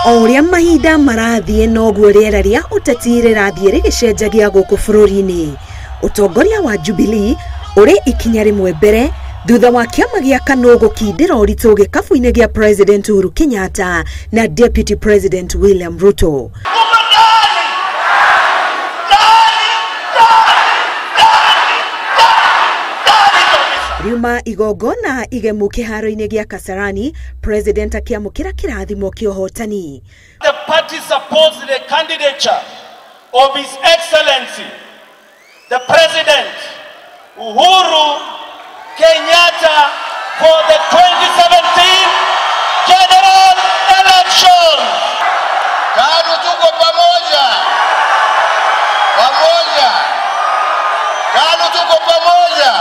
O ũrĩa mahinda marathiĩ noguo rĩera rĩa ũteti rĩrathiĩ rĩgĩcenjagia gũkũ bũrũri-inĩ. Ũtongoria wa Jubilee ũrĩ ikinya rĩmwe mbere thutha wa kĩama gĩa KANU gũkindĩra ũritũ gĩkabu-inĩ gĩa President Uhuru Kenyatta na Deputy President William Ruto. Riuma igongona igemu kĩharo-inĩ gĩa Kasarani, President akĩamũkĩra kĩrathimo kĩa ũhotani. The party supports the candidature of His Excellency, the President Uhuru Kenyatta for the 2017 general election. KANU tuko pamoja. Pamoja. KANU tuko pamoja.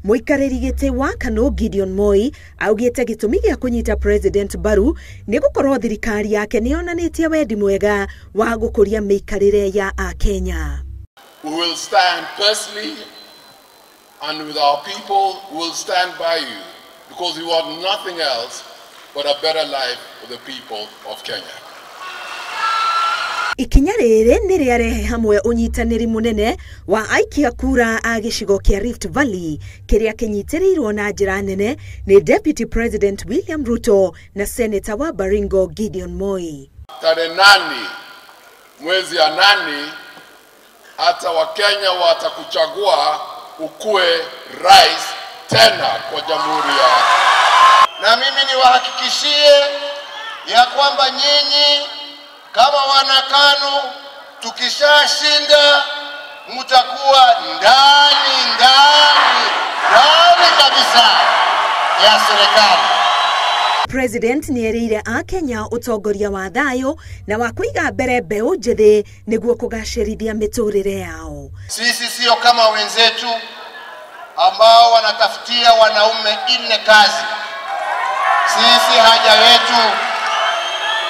Mũikarĩri gĩtĩ wa KANU Gideon Moi augĩte gĩtũmi gĩa kũnyita President mbaru nĩ gũkorwo thirikari yake nĩ yonanĩtie wendi mwega wa gũkũria mĩikarĩre ya Akenya. We will stand personally and with our people, we will stand by you because we want nothing else but a better life for the people of Kenya. Ikinya rĩrĩ nĩ rĩarehe hamwe ũnyitanĩri mũnene wa aikia kura a gĩcigo kĩa Rift Valley kĩrĩa kĩnyitĩrĩirwo na njĩra nene nĩ Deputy President William Ruto na Senator wa Baringo Gideon Moi. Tarehe 8 mwezi ya 8 hata Wakenya watakuchagua ukue rais tena kwa jamhuri ya. Na mimi niwahakikishie ya kwamba nyinyi kama wana KANU tukishashinda mtakuwa ndani ndani ndani kabisa ya serikali. President nĩerĩire Akenya ũtongoria wa thayũ na wa kũiga mbere mbeũ njĩthĩ nĩguo kũgacĩrithia mĩtũrĩre yao. Sisi sio kama wenzetu ambao wanatafutia wanaume 4 kazi. Sisi haja yetu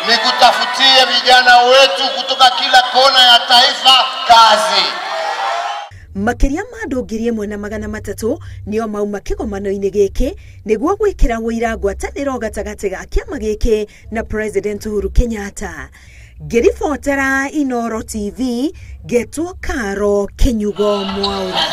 ni kutafutia vijana wetu kutoka kila kona ya taifa kazi. Makĩria ma andũ 1300 nĩo mauma kĩgomano-inĩ gĩkĩ nĩguo gwĩkĩra wũira ngwatanĩro gatagatĩ ga kĩama gĩkĩ na President Uhuru Kenyatta. Ngĩribotera Inooro TV, ngetwo Karo Kinyugo Mwaura.